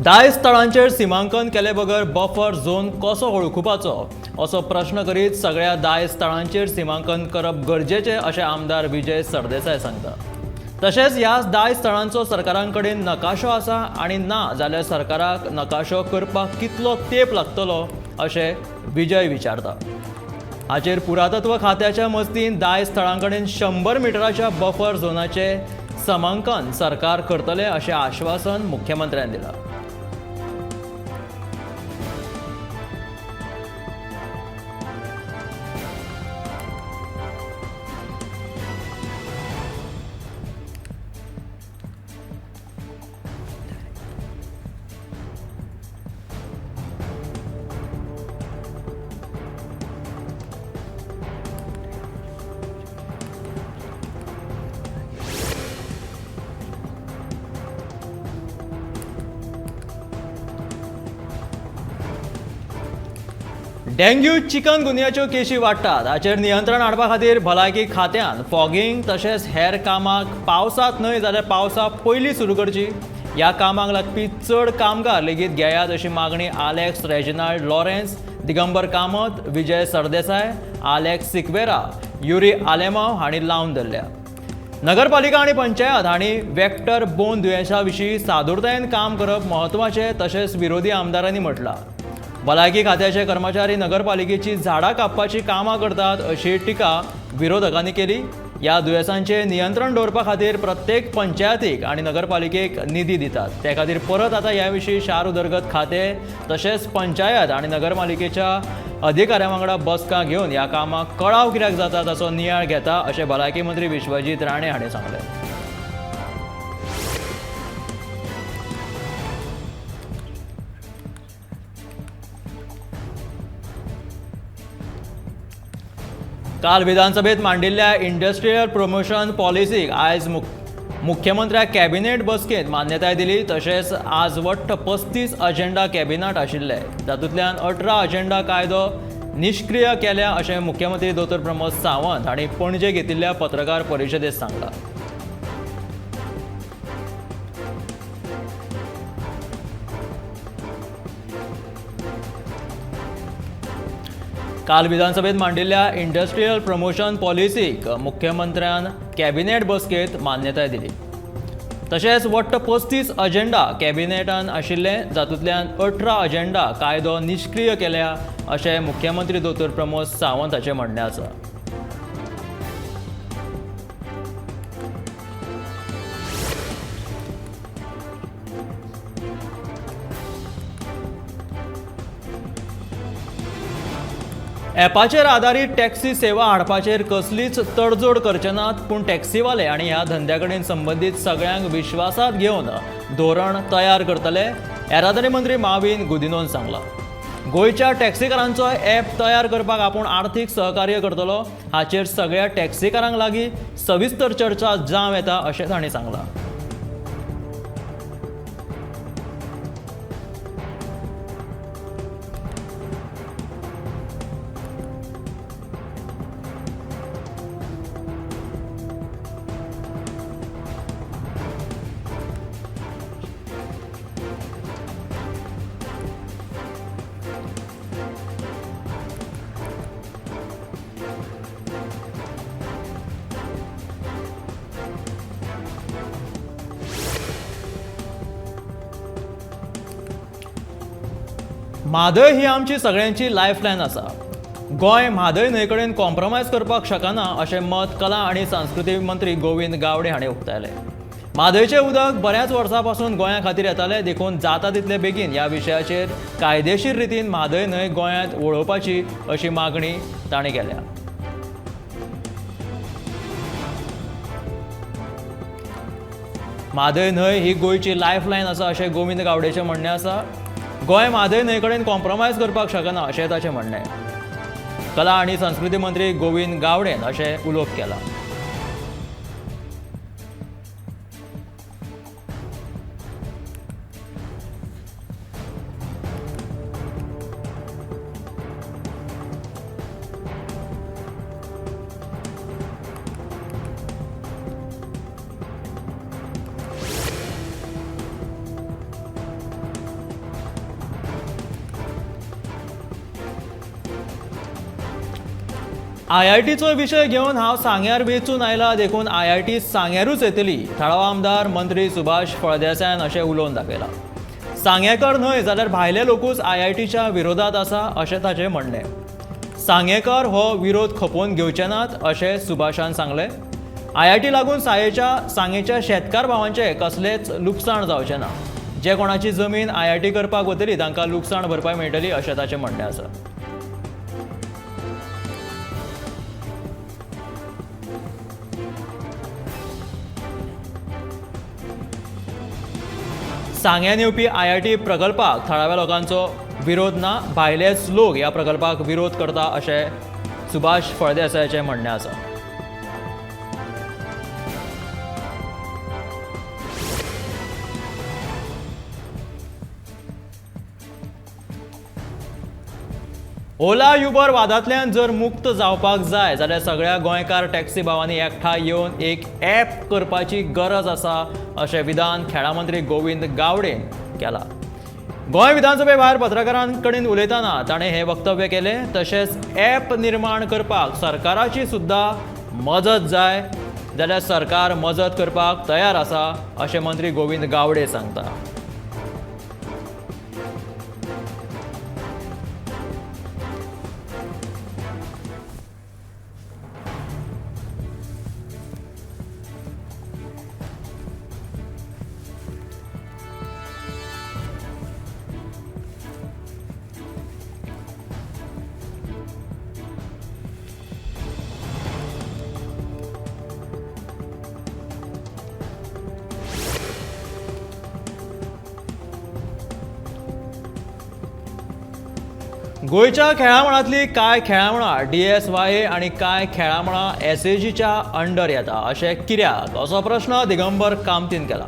दायज स्थळांचेर सिमांकन केले बगर बफर झोन कसो वळखुपाचो असो प्रश्न करीत सगळ्या दायज स्थळांचेर सिमांकन करप गरजेचें अशें आमदार विजय सरदेसाय सांगता. तशेंच ह्या दायज स्थळांचो सरकारांकडेन नकाशो आसा आनी ना जाल्यार सरकाराक नकाशो करपाक कितलो तेंप लागतलो अशें विजय विचारता. हाचेर पुरातत्व खात्याच्या मजतीन दायज स्थळांकडेन 100 मिटराच्या बफर झोनाचे समांकन सरकार करतले अशें आश्वासन मुख्यमंत्र्यान दिलां. डेंग्यू चिकनगुनियाच्यो केशी वाडटात हाचेर नियंत्रण हाडपा खातीर भलायकी खात्यान फॉगिंग तशेंच हेर कामाक पावसांत न्हय जाल्यार पावसा पयलीं सुरू करची. ह्या कामाक लागपी चड कामगार लेगीत घेयात अशी मागणी Alex Reginald Lawrence, Digambar Kamat, Vijay Sardesai, Alex Sequeira, Yuri Alemao हांणी लावन धरल्या. नगरपालिका आनी पंचायत हांणी वेक्टर बोन दुयेंसा विशीं सादूरतायेन काम करप म्हत्वाचें तशेंच विरोधी आमदारांनी म्हटलां. भलायकी खात्याचे कर्मचारी नगरपालिकेची झाडां कापपाची कामां करतात अशी टिका विरोधकांनी केली. ह्या दुयेंसांचेर नियंत्रण दवरपा खातीर प्रत्येक पंचायतीक आनी नगरपालिकेक निधी दितात. ते खातीर परत आतां ह्या विशीं शार उदरगत खातें तशेंच पंचायत आनी नगरपालिकेच्या अधिकाऱ्यां वांगडा बसका घेवन ह्या कामाक कळाव कित्याक जाता ताचो नियाळ घेता अशें भलायकी मंत्री विश्वजीत राणे हांणी सांगलें. काल विधानसभेत मांडिल्ल्या इंडस्ट्रियल प्रमोशन पॉलिसीक आयज मुख्यमंत्र्याक कॅबिनेट बसकेंत मान्यताय दिली. तशेंच आज वट्ट 35 अजेंडा कॅबिनेट आशिल्ले, तातूंतल्यान 18 अजेंडा कायदो निश्क्रीय केल्या अशें मुख्यमंत्री दोतोर प्रमोद सावंत हांणी पणजे घेतिल्ल्या पत्रकार परिशदेंत सांगलां. काल विधानसभेत मांडिल्ल्या इंडस्ट्रियल प्रमोशन पॉलिसीक मुख्यमंत्र्यान कॅबिनेट बसकेंत मान्यताय दिली. तशेंच वट्ट 35 अजेंडा कॅबिनेटान आशिल्ले, जातूंतल्यान 18 अजेंडा कायदो निश्क्रीय केल्या अशें मुख्यमंत्री दोतोर प्रमोद सावंत हाचें म्हणणें आसा. ॲपाचेर आदारीत टॅक्सी सेवा हाडपाचेर कसलीच तडजोड करचे नात, पूण टॅक्सीवाले आनी ह्या धंद्या कडेन संबंदीत सगळ्यांक विश्वासात घेवन धोरण तयार करतले, येरादारी मंत्री माविन गुदिनोन सांगलां. गोंयच्या टॅक्सीकारांचो ॲप तयार करपाक आपूण आर्थीक सहकार्य करतलो, हाचेर सगळ्या टॅक्सीकारांक लागीं सविस्तर चर्चा जावं येता अशें तांणी सांगलां. म्हादय ही आमची सगळ्यांची लायफलायन आसा. गोंय म्हादय न्हंय कडेन कॉम्प्रोमायज करपाक शकना अशें मत कला आनी संस्कृती मंत्री गोविंद गावडे हांणी उक्तायलें. म्हादयचें उदक बऱ्याच वर्सां पासून गोंया खातीर येतालें, देखून जाता तितले बेगीन ह्या विशयाचेर कायदेशीर रितीन म्हादय न्हंय गोंयांत वळोवपाची अशी मागणी तांणी केल्या. म्हादय न्हंय ही गोंयची लायफलायन आसा अशें गोविंद गावडेचें म्हणणें आसा. गोंय म्हादय न्हंय कडेन कॉम्प्रोमायज करपाक शकना अशें ताचें म्हणणें. कला आनी संस्कृती मंत्री गोविंद गावडेन अशें उलोवप केलां. आयआयटीचो विशय घेवन हांव सांग्यार वेंचून आयला देखून आयआयटी सांग्यारूच येतली, थळावो आमदार मंत्री सुभाष फळदेसायान अशें उलोवन दाखयलां. सांगेकर न्हय जाल्यार भायले लोकूच आयआयटीच्या विरोधात आसा अशें ताचें म्हणणें. सांगेकर हो विरोध खपोवन घेवचे नात अशें सुभाषान सांगलें. आयआयटी लागून सांगेच्या शेतकार भावांचें कसलेंच लुकसाण जावचें ना. जे कोणाची जमीन आयआयटी करपाक वतली तांकां लुकसाण भरपाय मेळटली अशें ताचें म्हणणें आसा. सांग्यान येवपी आयआयटी प्रकल्पाक थळाव्या लोकांचो विरोध ना, भायलेच लोक ह्या प्रकल्पाक विरोध करता अशें सुभाष फळदेसायाचें म्हणणें आसा. ओला युबर वादांतल्यान जर मुक्त जावपाक जाय जाल्यार सगळ्या गोंयकार टॅक्सी भावांनी एकठांय येवन एक ॲप करपाची गरज आसा अशें विधान खेळां मंत्री गोविंद गावडेन केलां. गोंय विधानसभे भायर पत्रकारां कडेन उलयतना ताणें हें वक्तव्य केलें. तशेंच ॲप निर्माण करपाक सरकाराची सुद्दां मजत जाय जाल्यार सरकार मजत करपाक तयार आसा अशें मंत्री गोविंद गावडे सांगता. गोंयच्या खेळामळांतली कांय खेळामळां डीएसवायए आनी कांय खेळामळां एसएजीच्या अंडर येता अशें कित्याक असो प्रश्न दिगंबर कामतीन केला.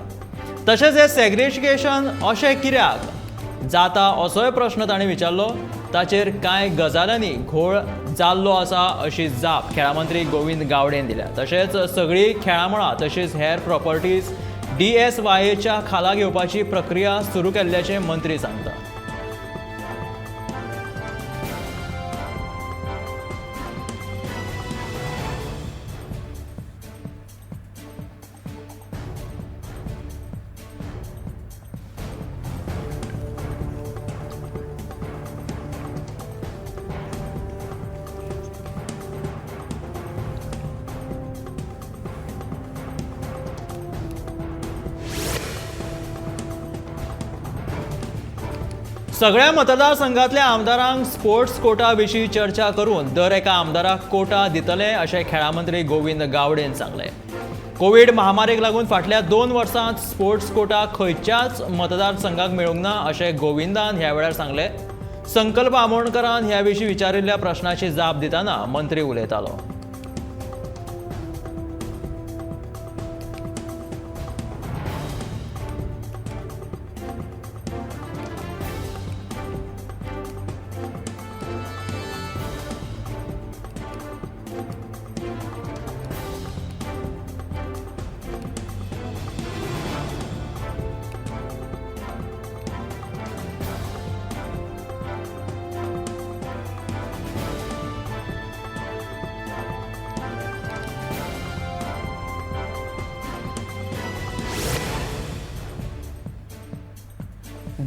तशेंच हें सेग्रिगेशन अशें कित्याक जाता असोय प्रश्न तांणी विचारलो. ताचेर कांय गजाल्यांनी घोळ जाल्लो आसा अशी जाप खेळां मंत्री गोविंद गावडेन दिल्या. तशेंच सगळीं खेळामळां तशीच हेर प्रॉपर्टीज डीएसवायएच्या खाला घेवपाची प्रक्रिया सुरू केल्ल्याचें मंत्री सांगता. सगळ्या मतदारसंघातल्या आमदारांक स्पोर्ट्स कोटा विशीं चर्चा करून दर एका आमदाराक कोटा दितले अशें खेळां मंत्री गोविंद गावडेन सांगलें. कोवीड महामारीक लागून फाटल्या 2 वर्सांत स्पोर्ट्स कोटा खंयच्याच मतदारसंघाक मेळूंक ना अशें गोविंदान ह्या वेळार सांगलें. संकल्प आमोणकरान ह्या विशीं विचारिल्ल्या प्रश्नाची जाप दितना मंत्री उलयतालो.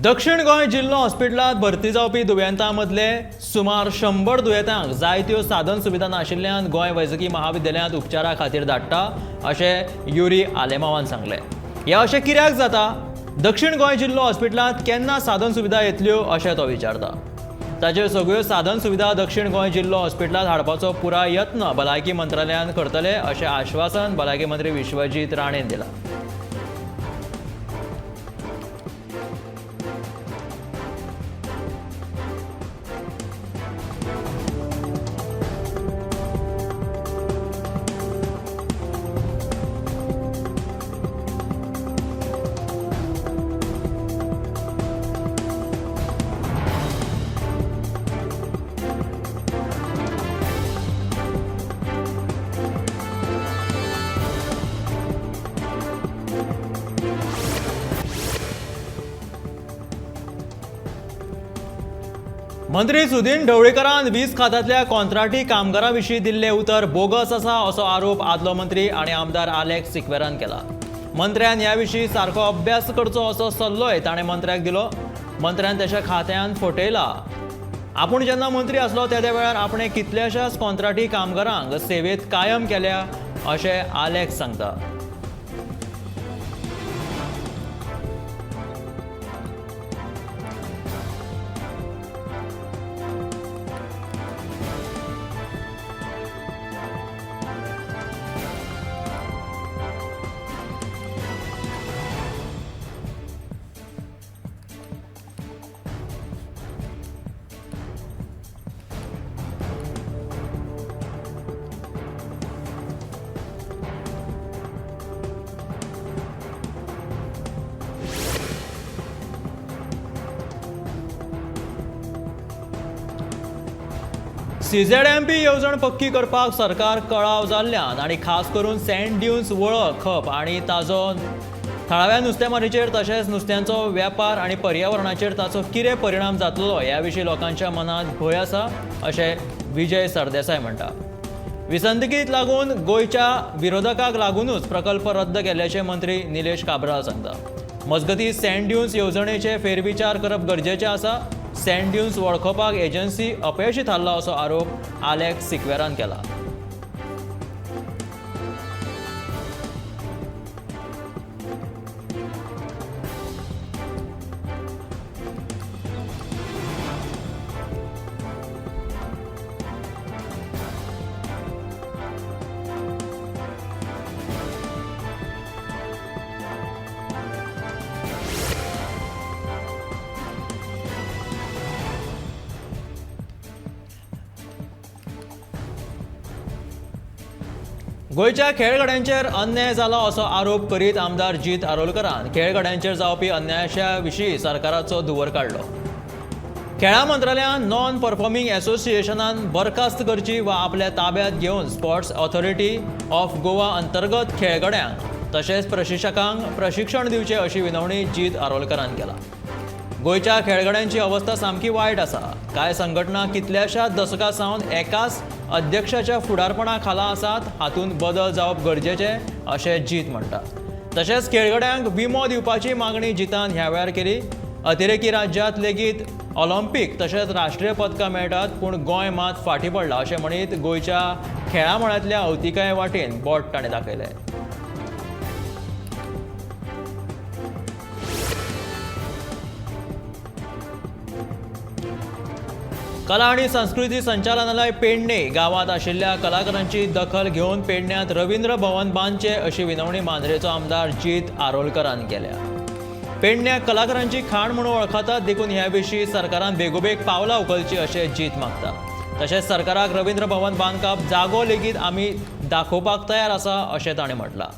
दक्षिण गोंय जिल्लो हॉस्पिटलांत भरती जावपी दुयेंतां मदले सुमार 100 दुयेंतांक जायत्यो साधन सुविधा नाशिल्ल्यान गोंय वैजकी महाविद्यालयांत उपचारा खातीर धाडटा अशें युरी आलेमावान सांगलें. हें अशें कित्याक जाता? दक्षिण गोंय जिल्लो हॉस्पिटलांत केन्ना साधन सुविधा येतल्यो अशें तो विचारता. ताचेर सगळ्यो साधन सुविधा दक्षिण गोंय जिल्लो हॉस्पिटलांत हाडपाचो पुराय यत्न भलायकी मंत्रालयान करतले अशें आश्वासन भलायकी मंत्री विश्वजीत राणेन दिलां. मंत्री सुदिन ढवळीकरान वीज खात्यांतल्या कॉन्ट्राक्टी कामगारां विशीं दिल्लें उतर बोगस आसा असो आरोप आदलो मंत्री आनी आमदार आलेक्स सिक्वेरान केला. मंत्र्यान ह्या विशीं सारको अभ्यास करचो असो सल्लोय ताणें मंत्र्याक दिलो. मंत्र्यान ताच्या खात्यान फटयला. आपूण जेन्ना मंत्री आसलो त्या वेळार आपणें कितल्याशाच कॉन्ट्राक्टी कामगारांक सेवेत कायम केल्या अशें आलेक्स सांगता. सीझेडएमपी येवजण पक्की करपाक सरकार कळाव जाल्ल्यान आनी खास करून सँड ड्युन्स वळखप आनी ताजो थळाव्या नुस्तेमारीचेर तशेंच नुस्त्यांचो वेपार आनी पर्यावरणाचेर ताचो कितें परिणाम जातलो ह्या विशीं लोकांच्या मनांत भंय आसा अशें विजय सरदेसाय म्हणटा. विसंतकीत लागून गोंयच्या विरोधकाक लागूनच प्रकल्प रद्द केल्ल्याचें मंत्री निलेश काब्राल सांगता. मजगतीं सँड ड्युन्स येवजणेचे फेरविचार करप गरजेचें आसा. सँड ड्युन्स वळखपाक एजन्सी अपयशी थारला असो आरोप आलेक्स सिक्वेरान केला. गोंयच्या खेळगड्यांचेर अन्याय जाला असो आरोप करीत आमदार जीत आरोलकरान खेळगड्यांचेर जावपी अन्याया विशीं सरकाराचो धुंवर काडलो. खेळां मंत्रालयान नॉन परफॉर्मिंग असोसिएशनान बरखास्त करची वा आपल्या ताब्यात घेवन स्पोर्ट्स ऑथॉरिटी ऑफ गोवा अंतर्गत खेळगड्यांक तशेंच प्रशिक्षकांक प्रशिक्षण दिवचें अशी विनवणी जीत आरोलकरान केला. गोंयच्या खेळगड्यांची अवस्था सामकी वायट आसा. कांय संघटना कितल्याशाच दशकां सावन एकाच अध्यक्षाच्या फुडारपणा खाला आसात. हातूंत बदल जावप गरजेचें अशें जीत म्हणटा. तशेंच खेळगड्यांक विमो दिवपाची मागणी जितान ह्या वेळार केली. अतिरेकी राज्यांत लेगीत ऑलिम्पीक तशेंच राष्ट्रीय पदकां मेळटात पूण गोंय मात फाटीं पडलां अशें म्हणीत गोंयच्या खेळां मळांतल्या अवतिकाये वाटेन बोट ताणें दाखयलें. कला आनी संस्कृती संचालनालय पेडणे गांवांत आशिल्ल्या कलाकारांची दखल घेवन पेडण्यांत रवींद्र भवन बांदचें अशी विनवणी मांद्रेचो आमदार जीत आरोलकरान केल्या. पेडण्याक कलाकारांची खाण म्हणून वळखतात देखून ह्या विशीं सरकारान बेगोबेग पावलां उखलचीं अशें जीत मागता. तशेंच सरकाराक रवींद्र भवन बांदकाम जागो लेगीत आमी दाखोवपाक तयार आसा अशें ताणें म्हटलां.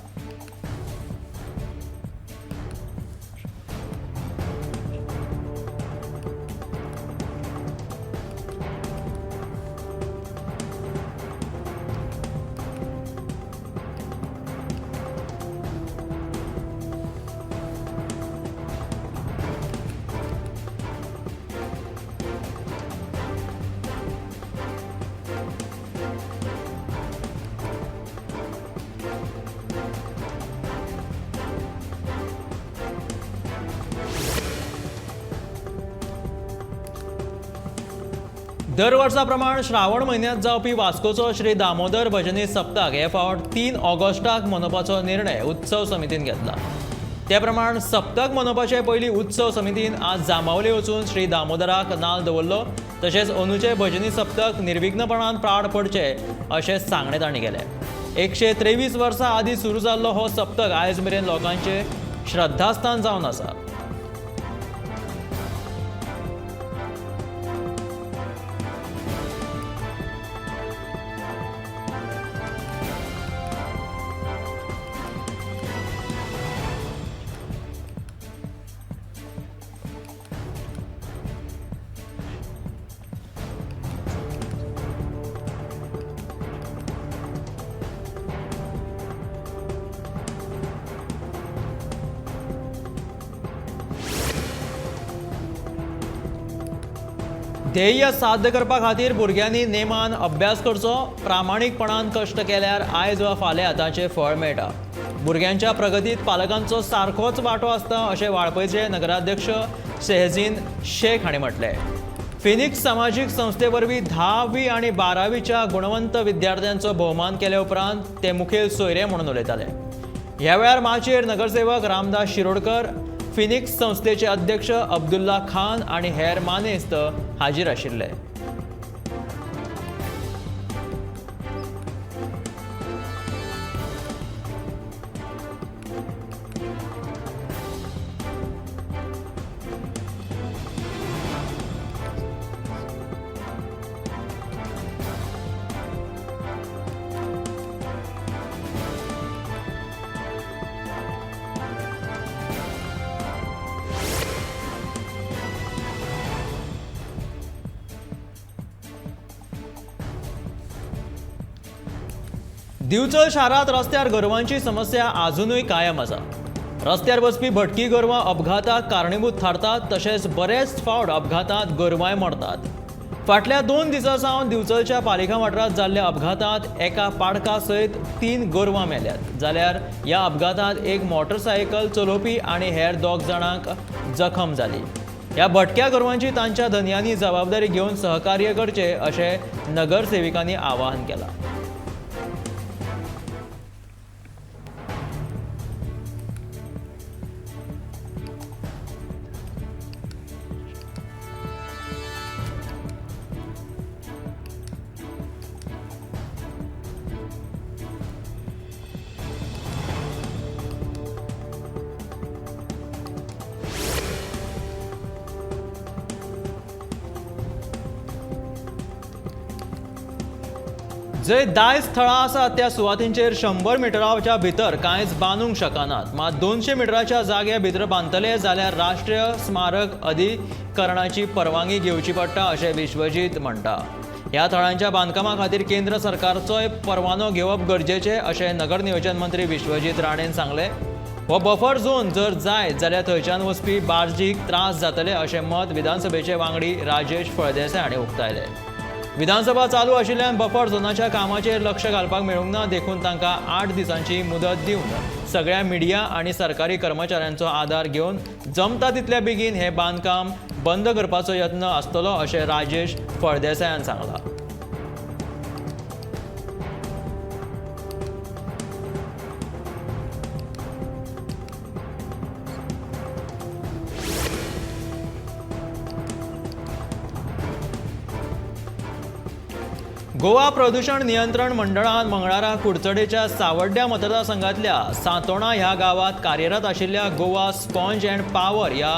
दर वर्सा प्रमाण श्रावण म्हयन्यांत जावपी वास्कोचो श्री दामोदर भजनी सप्ताक हे फावट 3 ऑगस्टाक मनोवपाचो निर्णय उत्सव समितीन घेतला. ते प्रमाण सप्तक मनोवपाचे पयलीं उत्सव समितीन आज जांबावले वचून श्री दामोदराक नाल दवरलो. तशेंच अंदूचे भजनी सप्तक निर्विघ्नपणान पार पडचें अशें सांगणें तांणी केलें. 123 वर्सां आदीं सुरू जाल्लो हो सप्तक आयज मेरेन लोकांचें श्रद्धास्थान जावन आसा. ध्येय साध्य करपा खातीर भुरग्यांनी नेमान अभ्यास करचो. प्रामाणीकपणान कश्ट केल्यार आयज वा फाल्यां ताचें फळ मेळटा. भुरग्यांच्या प्रगतीत पालकांचो सारकोच वांटो आसता अशें वाळपयचे नगराध्यक्ष शेहजीन शेख हांणी म्हटलें. फिनिक्स समाजीक संस्थे वरवीं 10वी आनी 12वीच्या गुणवंत विद्यार्थ्यांचो भोवमान केले उपरांत ते मुखेल सोयरे म्हणून उलयताले. ह्या वेळार माचयेर नगरसेवक रामदास शिरोडकर, फिनिक्स संस्थेचे अध्यक्ष अब्दुल्ला खान आनी हेर मानेस्त हाजीर आशिल्ले. दिवचल शारांत रस्त्यार गोरवांची समस्या आजुनूय कायम आसा. रस्त्यार वचपी भटकी गोरवां अपघाताक कारणीभूत थारतात, तशेंच बरेच फावट अपघातांत गोरवांय मरतात. फाटल्या 2 दिसां सावन दिवचलच्या पालिका वाठारांत जाल्ल्या अपघातांत एका पाडका सयत 3 गोरवां मेल्यात, जाल्यार ह्या अपघातांत एक मोटरसायकल चलोवपी आनी हेर 2 जाणांक जखम जाली. ह्या भटक्या गोरवांची तांच्या धनयांनी जबाबदारी घेवन सहकार्य करचें अशें नगरसेविकांनी आवाहन केलां. जंय दायज थळां आसात त्या सुवातींचेर 100 मिटराच्या भितर कांयच बांदूंक शकनात, मात 200 मिटराच्या जाग्या भितर बांदतले जाल्यार राष्ट्रीय स्मारक अधिकरणाची परवानगी घेवची पडटा अशें विश्वजीत म्हणटा. ह्या थळांच्या बांदकामा खातीर केंद्र सरकारचोय परवानो घेवप गरजेचें अशें नगर नियोजन मंत्री विश्वजीत राणेन सांगलें. हो बफर झोन जर जाय जाल्यार थंयच्यान वचपी बार्जीक त्रास जातले अशें मत विधानसभेचे वांगडी राजेश फळदेसाय हांणी उक्तायलें. विधानसभा चालू आशिल्ल्यान बफर झोनाच्या कामाचेर लक्ष घालपाक मेळूंक ना, देखून तांकां 8 दिसांची मुदत दिवन सगळ्या मिडिया आनी सरकारी कर्मचाऱ्यांचो आदार घेवन जमता तितल्या बेगीन हें बांदकाम बंद करपाचो यत्न आसतलो अशें राजेश फळदेसायान सांगलां. गोवा प्रदूषण नियंत्रण मंडळान मंगळारा कुडचडेच्या सावड्ड्या मतदारसंघातल्या सांतोणा ह्या गावात कार्यरत आशिल्ल्या गोवा स्पॉन्ज अँड पावर ह्या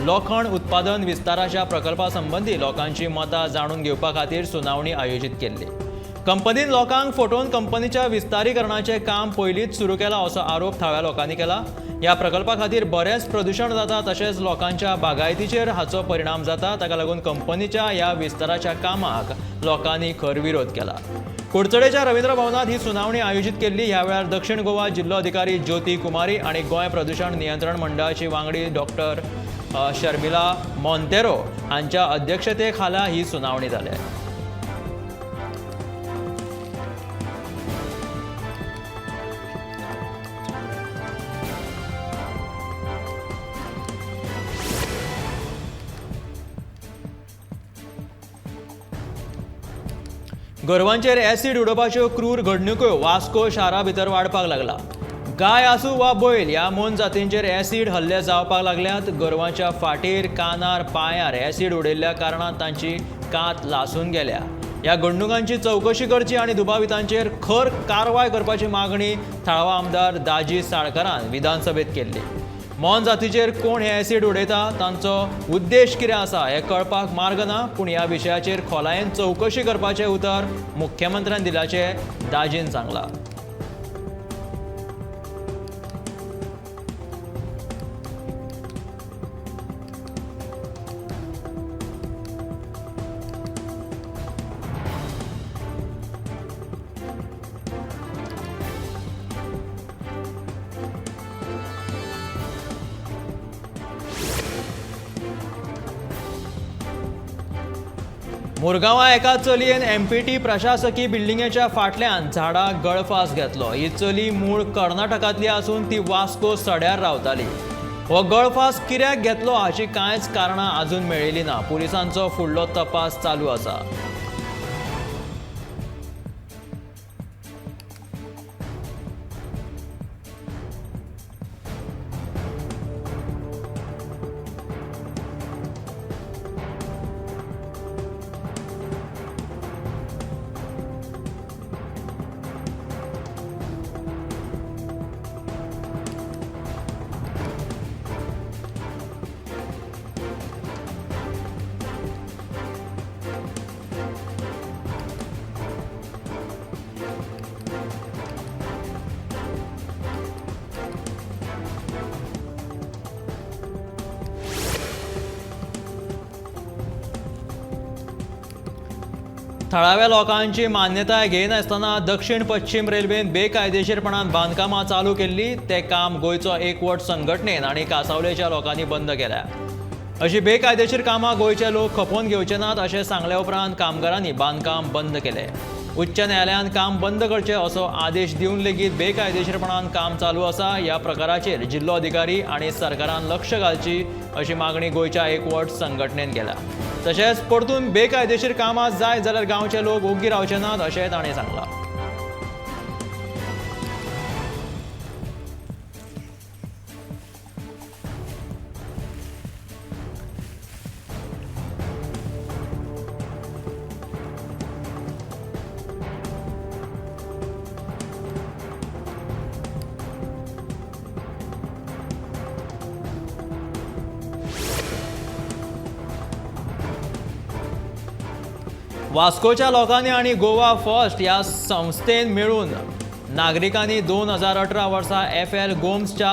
लोखण उत्पादन विस्ताराच्या प्रकल्पा संबंदी लोकांची मतां जाणून घेवपा खातीर सुनावणी आयोजीत केल्ली. कंपनीन लोकांक फटोवन कंपनीच्या विस्तारीकरणाचें काम पयलींच सुरू केलां असो आरोप थळाव्या लोकांनी केला. ह्या प्रकल्पा खातीर बरेंच प्रदूषण जाता तशेंच लोकांच्या बागायतीचेर हाचो परिणाम जाता, ताका लागून कंपनीच्या ह्या विस्ताराच्या कामाक लोकांनी खर विरोध केला. कुडचडेच्या रवींद्र भवनात ही सुनावणी आयोजीत केल्ली. ह्या वेळार दक्षिण गोवा जिल्लो अधिकारी ज्योती कुमारी आनी गोंय प्रदूषण नियंत्रण मंडळाची वांगडी डॉक्टर शर्मिला मोंतेरो हांच्या अध्यक्षते खाला ही सुनावणी जाली. गोरवांचेर ॲसिड उडोवपाच्यो क्रूर घडणुक्यो वास्को शारा भितर वाडपाक लागला. गाय आसूं वा बैल ह्या मोनजातींचेर ॲसिड हल्ले जावपाक लागल्यात. गोरवांच्या फाटीर, कानार, पांयार ॲसिड उडयल्ल्या कारणान तांची कात लासून गेल्या. ह्या घडणुकांची चवकशी करची आनी दुबावितांचेर खर कारवाय करपाची मागणी थळावा आमदार दाजी साळकारान विधानसभेत केल्ली. मोनजातीचेर कोण हे ॲसिड उडयता, तांचो उद्देश कितें आसा हें कळपाक मार्ग ना, पूण ह्या विशयाचेर खोलायेन चवकशी करपाचें उतर मुख्यमंत्र्यान दिल्याचें दाजीन सांगलां. मुरगांवां एका चलयेन एमपीटी प्रशासकी बिल्डिंगेच्या फाटल्यान झाडाक गळफास घेतलो. ही चली मूळ कर्नाटकांतली आसून ती वास्को सड्यार रावताली. हो गळफास कित्याक घेतलो हाची कांयच कारणां अजून मेळिल्ली ना. पुलिसांचो फुडलो तपास चालू आसा. थळाव्या लोकांची मान्यताय घेयनासतना दक्षिण पश्चिम रेल्वेन बेकायदेशीरपणान बांदकामां चालू केल्ली. ते काम गोंयचो एकवट संघटनेन आनी कांसावलेच्या लोकांनी बंद केल्या. अशी बेकायदेशीर कामां गोंयचे लोक खपोवन घेवचे नात अशें सांगले उपरांत कामगारांनी बांदकाम बंद केलें. उच्च न्यायालयान काम बंद करचें असो आदेश दिवन लेगीत बेकायदेशीरपणान काम चालू आसा. ह्या प्रकाराचेर जिल्लो अधिकारी आनी सरकारान लक्ष घालची अशी मागणी गोंयच्या एकवट संघटनेन केल्या. तशेंच परतून बेकायदेशीर कामां जाय जाल्यार गांवचे लोक ओग्गी रावचे नात अशें ताणें सांगलां. वास्कोच्या लोकांनी आनी गोवा फर्स्ट ह्या संस्थेन मेळून नागरिकांनी 2018 वर्सा एफ.एल. गोम्सच्या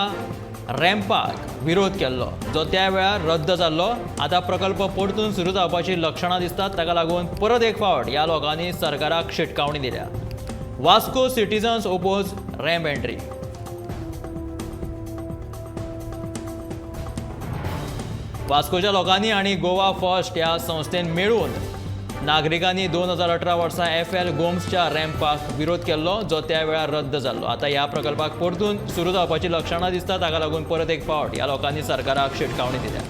रॅम्पाक विरोध केल्लो, जो त्या वेळार रद्द जाल्लो. आतां प्रकल्प परतून सुरू जावपाची लक्षणां दिसतात. ताका लागून परत एक फावट ह्या लोकांनी सरकाराक शिटकावणी दिल्या. Vasco citizens oppose ramp entry. वास्कोच्या लोकांनी आनी गोवा फर्स्ट ह्या संस्थेन मेळून नागरिकांनी 2018 वर्सा एफ.एल. गोम्सच्या रॅम्पाक विरोध केल्लो, जो त्या वेळार रद्द जाल्लो. आतां ह्या प्रकल्पाक परतून सुरू जावपाची लक्षणां दिसतात. ताका लागून परत एक फावट ह्या लोकांनी सरकाराक शिटकावणी दिल्या.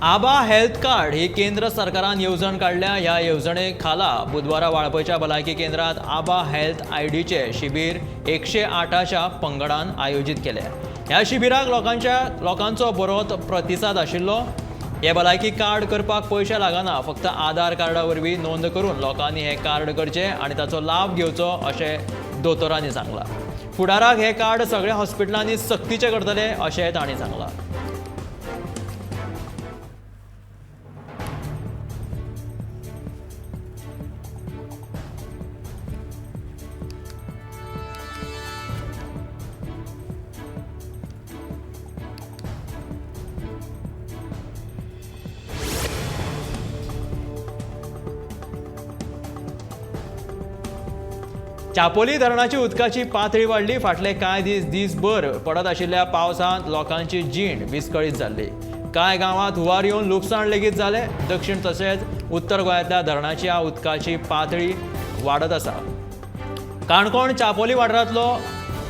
आबा हेल्थ कार्ड ही केंद्र सरकारान येवजण काडल्या. ह्या येवजणे खाला बुधवारा वाळपयच्या भलायकी केंद्रात आबा हेल्थ आयडीचे शिबीर 108च्या पंगडान आयोजीत केले. ह्या शिबिराक लोकांचो बरोच प्रतिसाद आशिल्लो. हे भलायकी कार्ड करपाक पयशे लागना, फक्त आधार कार्डा वरवीं नोंद करून लोकांनी हे कार्ड करचें आनी ताचो लाभ घेवचो अशें दोतोरांनी सांगलां. फुडाराक हे कार्ड सगळ्या हॉस्पिटलांनी सक्तीचें करतले अशें तांणी सांगलां. चापोली धरणाची उदकाची पातळी वाडली. फाटले कांय दीस दीसभर पडत आशिल्ल्या पावसांत लोकांची जीण विस्कळीत जाल्ली. कांय गांवांत हुंवार येवन लुकसाण लेगीत जालें. दक्षिण तशेंच उत्तर गोंयांतल्या धरणाची उदकाची पातळी वाडत आसा. काणकोण चापोली वाठारांतलो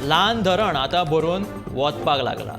ल्हान धरण आतां भरून वचपाक लागला.